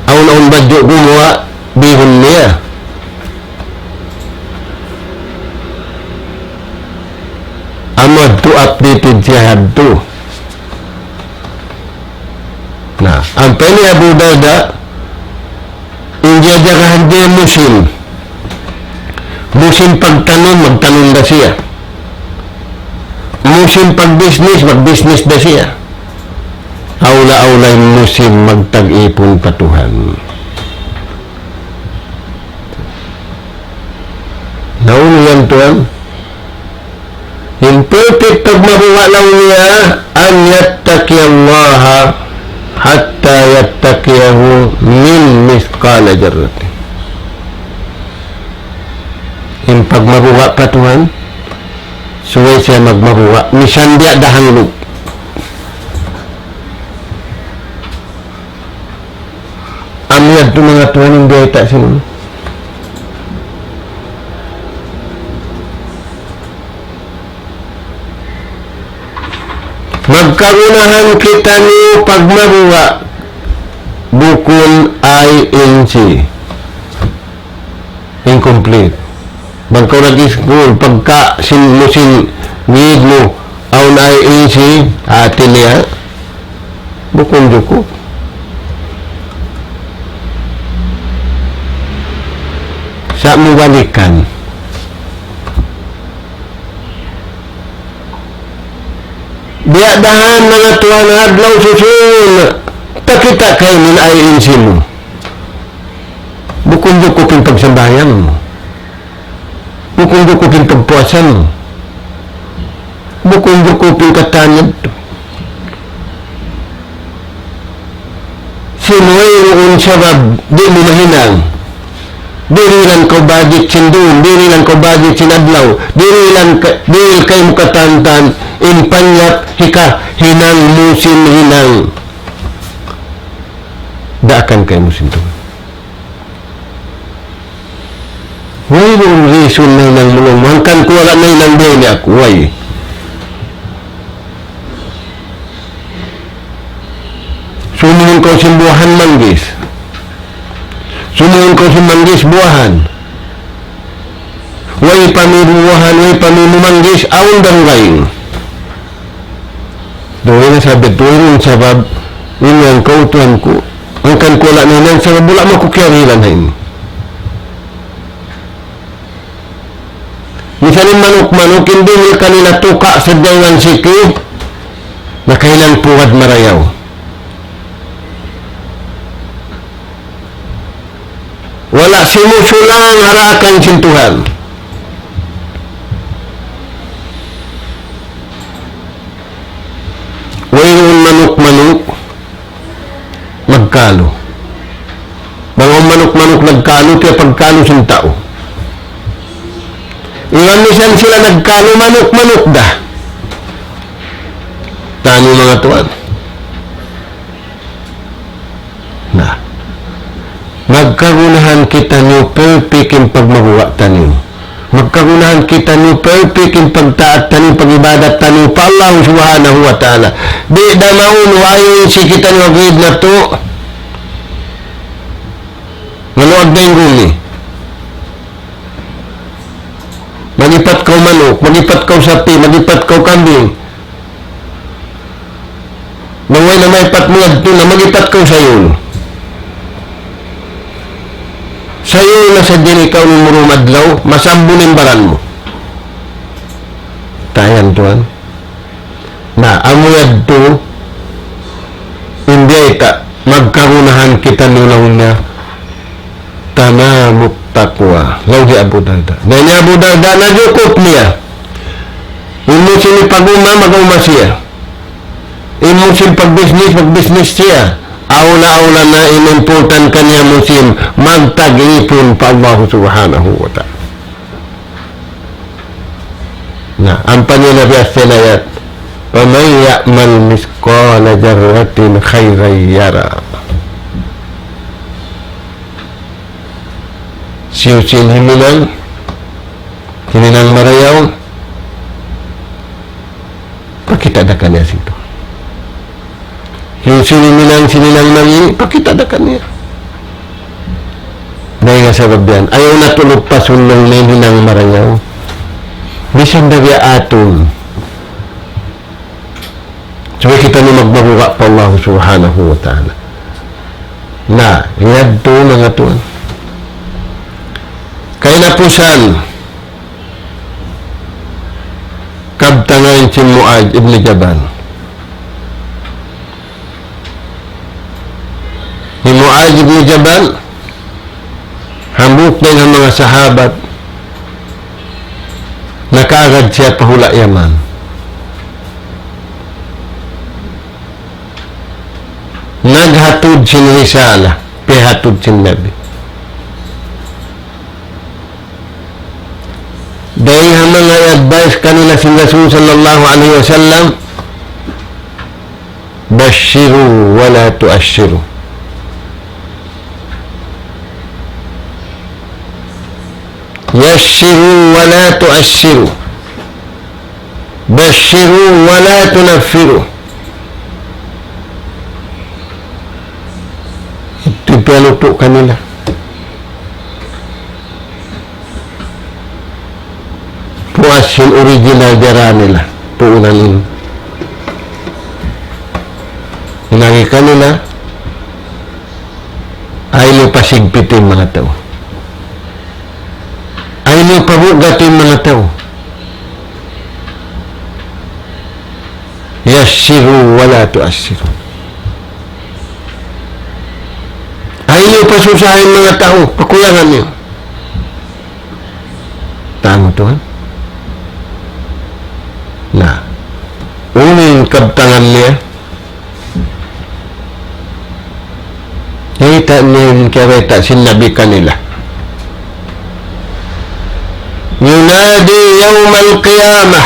Awn-awn badju' gumuwa', bihun niya. Amu yadtu updated siya hadtu. Na, ampa ini Abu Darda, in jajagahan niya musim. Musim pagtanum, magtanum da siya. Musim pagbisnis, magbisnis da siya. Awla-awla in musim magtag-ipun pa Tuhan. Na, unu yan, tuwan? In perfect pagmabuga' laung niya, أن يتقي الله حتى يتقيه من مثقال ذرة. In pagmabuga' pa Tuhan, subay siya magmabuga', misan biya' da hanglup. Amu yadtu manga tuwan in biyayta' sin unu. Magkagunahan kitaniyu pagmabuga', bukun I N C. Incomplete. Bang kaw nag-iskul, pagka sin musim weed mu, awn I N C, hati niya, bukun jukup. Sa' mu balikan. Biya' da han manga tuwan adlaw susun, takita' kaymu in I N C mu. Bukun jukup in pagsambahayang mu. Bukun jukup in pagpuasa mu. Bukun jukup in katan yadtu. Sin wayruun sabab di' mu mahinang. Dirilan kaw budget sin dum, dirilan kaw budget sin adlaw, dirilan ka, diril kaymu katan-katan, in panyap hika hinang mu sin hinang. Daakan kaymu sin dum. Wayruun reason nahinang mu laung mu, hangkan ku wala' nahinang biya' ini aku, way. Sumuhun kaw sin buwahan manggis. Sumuhun kaw sin manggis buwahan. Way pa mi buwahan, way pa mi manggis, awn da gaing. Duun na sabab, duun sabab, in yan kaw tuwan ku. Hangkan ku wala' nahinang sabab, wala' maku kiyarihilan ha ini. Misan in manuk-manuk, in duun kanila tuka' sadja iban siki, nakahinang pugad marayaw. Wala' simusulang ha daakan sin Tuhan. Wayruun manuk-manuk magkalu. Bang awn manuk-manuk nagkalu, tiyapagkalu sin tau. Iban misan sila nagkalu, manuk-manuk da. Taniyu manga tuwan. Na, magkagunahan kitaniyu perfect in pagmabuga' taniyu. Magkagunahan kitaniyu perfect in pagtaat taniyu, pag-ibadat taniyu pa Allah Subhanahu wa Ta'ala. Di' da maunu awn si kitaniyu agad natu'. Maluag da in gumi. Mag-ipat kaw manuk, mag-ipat kaw sapi, mag-ipat kaw kambing. Bang way na maipat mu yadtu na mag-ipat kaw sayul. Sayul na sadja in ikaw in murul adlaw, masambul in baran mu. Tayan tuwan. Na, amu yadtu, in biyayta', magkagunahan kitaniyu laung niya, تمام التقوى. Laung hi Abu Darda. Na, in hi Abu Darda, najukup niya. In musim pag-uma, mag-uma siya. In musim pag-business, mag-business siya. Awla-awla na in important kaniya musim, magtag-ipun pa Allah Subhanahu wa Ta'ala. Na, ampa niya na biya' sin ayat, فَمَنْ يَعْمَلْ مِثْقَالَ ذَرَّةٍ خَيْرًا يَرَهُ. Hisiyu-siyu in himinang, himinang marayaw, pakita' da kaniya situ. Hisiyu-siyu in himinang, himinang mangi', pakita' da kaniya. Dayn ha sabab yan, ayaw natu' lupasun in himinang marayaw. Misan da biya' atun. Subay kitaniyu magmabuga' pa Allah Subhanahu wa Ta'ala. Na, yadtu manga tuwan. Kahinapusan, kabtangan sin Muadh ibn Jabal. Hi Muadh ibn Jabal, hambuuk dayn ha manga sahabat, nakaagad siya pa hula' Yaman. Naghatud sin risala, piyahatud sin Nabi. Dayn ha manga advice kanila sin Rasul sallallahu alayhi wasallam, بَشِّرُوا وَلَا تُعَشِّرُوا. يَسِّرُوا وَلَا تُعَسِّرُوا. بَشِّرُوا وَلَا تُنَفِّرُوا. Yadtu in piyalutu' kanila. Puas sin original dara nila, puunan in. In agi kanila, ayaw niyu pasigpitin in manga tau. Ayaw niyu pabugatin in manga tau. يَسِّرُوا وَلَا تُعَسِّرُوا. Ayaw niyu pasusahan in manga tau, pakulangan niyu. Tama tuwan. Na, unu in kabtangan niya? Kita' niyu in kiyabayta' sin Nabi kanila. يُنَادِي يَوْمَ الْقِيَامَةِ.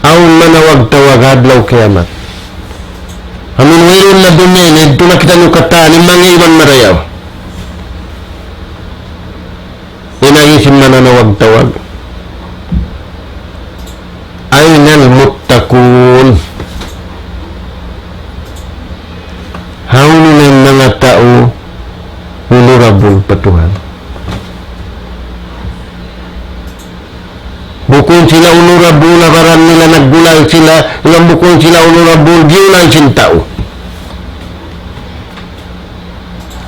Awn manawag-tawag ha adlaw kiyamat. Amun wayruun na dunya ini, yadtu na kitaniyu katan, in manga iman marayaw. In agi sin mananawag-tawag. أَيْنَ الْمُتَّقُونَ. Hawnu na in manga tau honorable pa Tuhan. Bukun sila honorable na baran nila naggulal sila, iban bukun sila honorable, giyunan sin tau.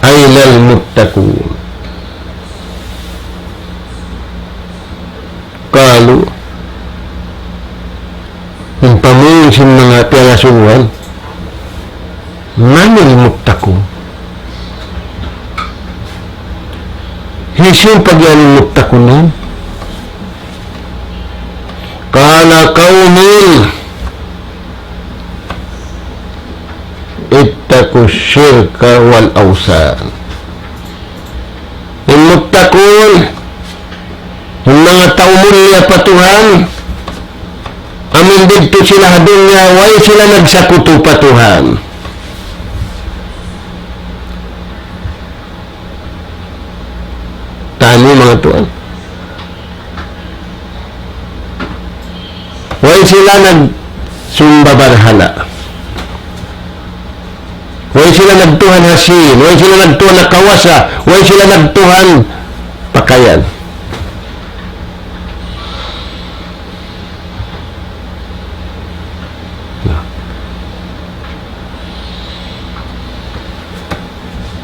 أَيْنَ الْمُتَّقُونَ. قَالُوا. In pamung sin manga piyangasubuhan, مَنِ الْمُتَّقُونَ؟ Hisiyu in pagiyanun muttaqun yan? قَالَ قَوْمٌ اتَّقَوْا الشِّرْكَ وَالْأَوْثَانَ. In muttaqun, in manga tau mulia pa Tuhan, amun didtu sila ha dunya, way sila nagsakutu pa Tuhan. Tani manga tuwan. Way sila nagsumba barhala. Way sila nagtuhan ha sīn. Way sila nagtuhan ha kawasa. Way sila nagtuhan pakayan.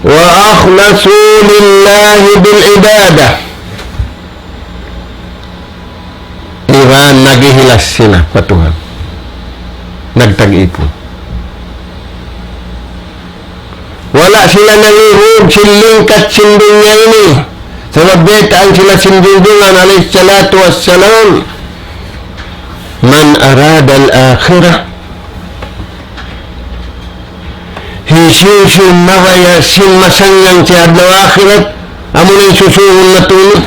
وَأَخْلَصُوا لِلَّهِ بِالْعِبَادَةِ. Iban naghihilas sila pa Tuhan. Nagtag-ipun. Wala' sila nangihug sin lingkat sin dunya ini. Sabab baytaan sila sin Junjungan alayhi salatu wassalam, من أراد الآخرة, hisiyu-siyu mabaya' sin masannyang sin adlaw akhirat, amuna in susungun natu' ini.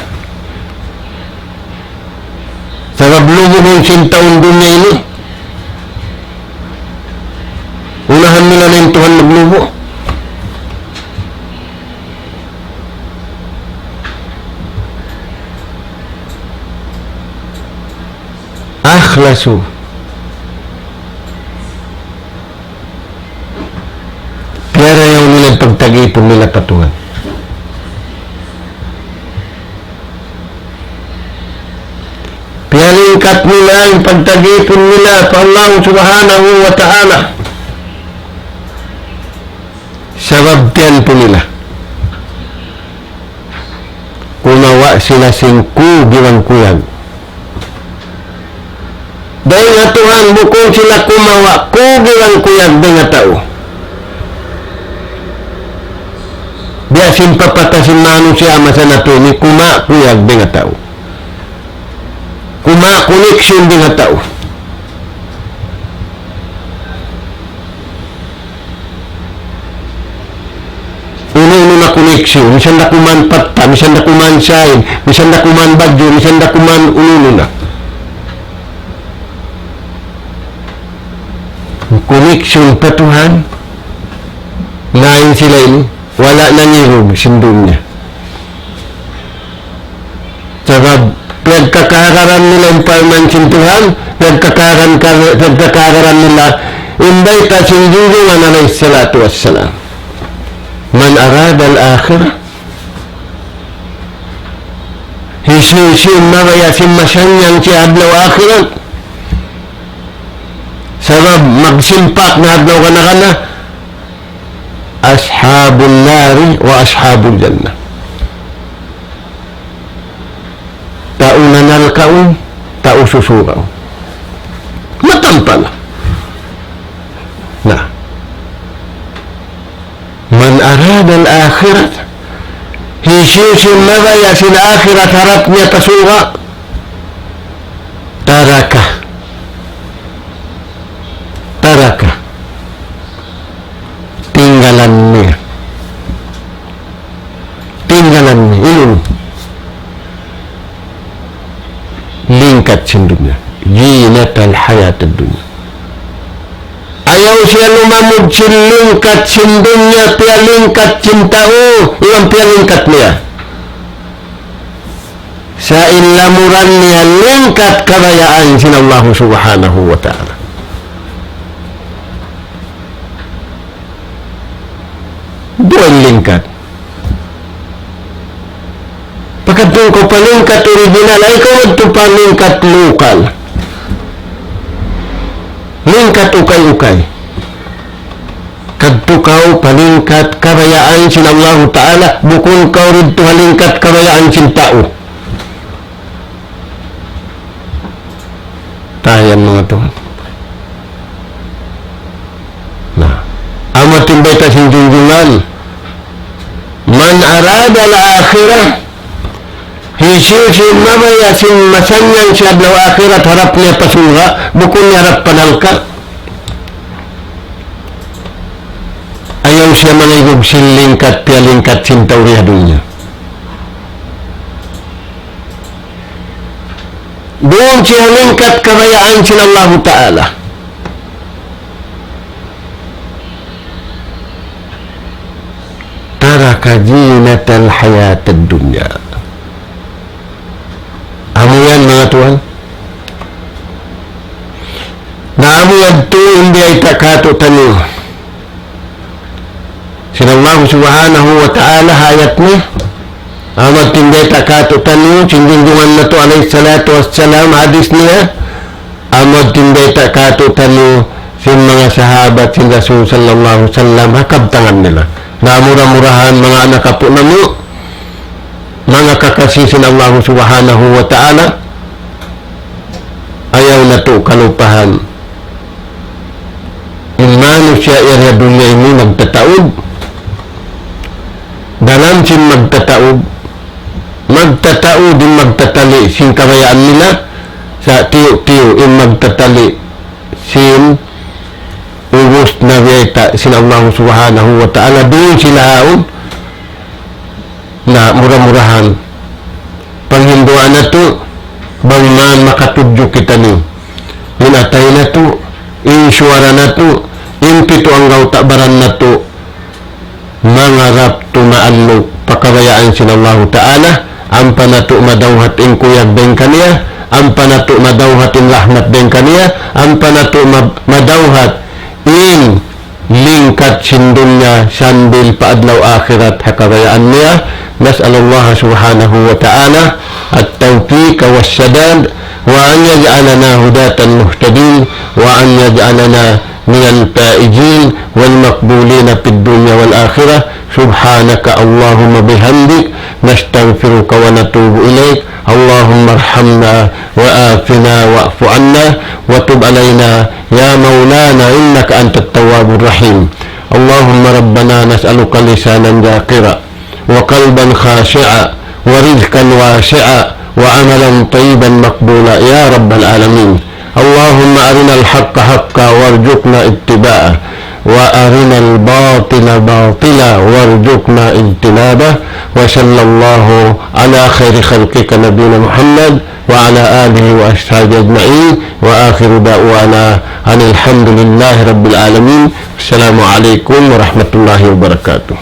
Sabab lubugun sin tau dunya ini. Unahan nila na in Tuhan maglubu'. أخلصوا. Piyarayaw nila in pagtag-ipun nila pa Tuhan. Piyalingkat nila in pagtag-ipun nila pa Allah Subhanahu wa Ta'ala. Sabab tiyan pu nila. Kumawa' sila sin kug iban kuyag. Dayn ha Tuhan, bukun sila kumawa' kug iban kuyag dayn ha tau. Biya' sin papata sin manusiya' masa natu' ini, kumawa' kuyag dayn ha tau. Kumawa' connection dayn ha tau. Unu-unu na connection, misan da kuman patta, misan da kuman sign, misan da kuman badju', misan da kuman unu-unu na. Connection pa Tuhan, lain sila ini, wala' nangirug sin dunya. Sabab piyagkakahagaran nila in parman sin Tuhan, piyagkakahagaran, piyagkakahagaran nila in bayta' sin Junjungan alayhi salatu wassalam. من أراد الآخرة, hisiyu-siyu mabaya' sin masannyang sin adlaw akhirat. Sabab magsimpak na adlaw kana-kana, أصحاب النار وأصحاب الجنة. Tau narka' yaun, tau surga' yaun. Matampal. Na. من أراد الآخرة, hisiyu-siyu mabaya' sin akhirat harap niya pa surga', ترك, ترك, tinggalan niya. Tinggalan niya. Unu? Lingkat sin dunya. زينة الحياة الدنيا. Ayaw siya lumamud sin lingkat sin dunya, piyalingkat sin tau, iban piyalingkat niya. Sa' in lamuran niya lingkat kabayaan sin Allah Subhanahu wa Ta'ala. Duwa in lingkat. Pagkadtu kaw pa lingkat original, ayaw kaw madtu pa lingkat lokal. Lingkat ukay-ukay. Kadtu kaw pa lingkat kabayaan sin Allahu Ta'ala, bukun kaw didtu ha lingkat kabayaan sin tau. Tayan manga tuwan. Na, amu in bayta' sin Junjungan, من أراد الآخرة, hisiyu-siyu mabaya' sin masannyang sin adlaw akhirat harap niya pa surga', bukun niya harap pa narka'. Ayaw siya mangigug sin lingkat, piyalingkat sin tau di ha dunya. Duun siya lingkat kabayaan sin Allahu Ta'ala. ترك زينة الحياة الدنيا. Amu yan, manga tuwan. Na amu yadtu in biyayta' kātu'niyu sin Allah Subhanahu wa Ta'ala ha ayat niya. Amu in biyayta' kātu'niyu sin Junjungan natu' alayhi salatu wassalam, hadis niya. Amu in biyayta' kātu'niyu sin manga sahabat sin Rasul sallallahu alayhi wasallam, ha kabtangan nila. Na mura-murahan manga anak apu' namu', manga kakasi sin Allah Subhanahu wa Ta'ala, ayaw natu' kalupahan. In manusiya' yari ha dunya ini magtataud. Dalam sin magtataud, magtataud in magtatali' sin kabayaan nila, sa' tiyu'-tiyu' in magtatali' sin ubus na biyayta' sin Allah Subhanahu wa Ta'ala, duun sila awn. Na mura-murahan panghinduan natu', bang man makatudju kitaniyu. In atay natu', in suwara natu', in pitu anggawta' baran natu', mangarap tumaalluk pa kabayaan sin Allahu Ta'ala, ampa natu' madawhat in kuyag dayn kaniya, ampa natu' madawhat in rahmat dayn kaniya, ampa natu' ma-, madawhat in lingkat sin dunya sambil pa adlaw akhirat ha kabayaan niya. نسأل الله سبحانه وتعالى التوفيق والسداد، وأن يجعلنا هداة مهتدين، وأن يجعلنا من الفائزين والمقبولين في الدنيا والآخرة. سبحانك اللهم بحمدك، نستغفرك ونتوب إليك. اللهم ارحمنا وعافنا واعف عنا وتب علينا يا مولانا إنك أنت التواب الرحيم. اللهم ربنا نسألك لسانا ذاكرا وقلبا خاشعا ورزقا واسعا وعملا طيبا مقبولا يا رب العالمين. اللهم أرنا الحق حقا وارزقنا اتباعه، وأرنا الباطل باطلا وارزقنا اجتنابه. وصلى الله على خير خلقك نبينا محمد وعلى آله وأصحابه أجمعين، وآخر دعوانا أن الحمد لله رب العالمين. السلام عليكم ورحمة الله وبركاته.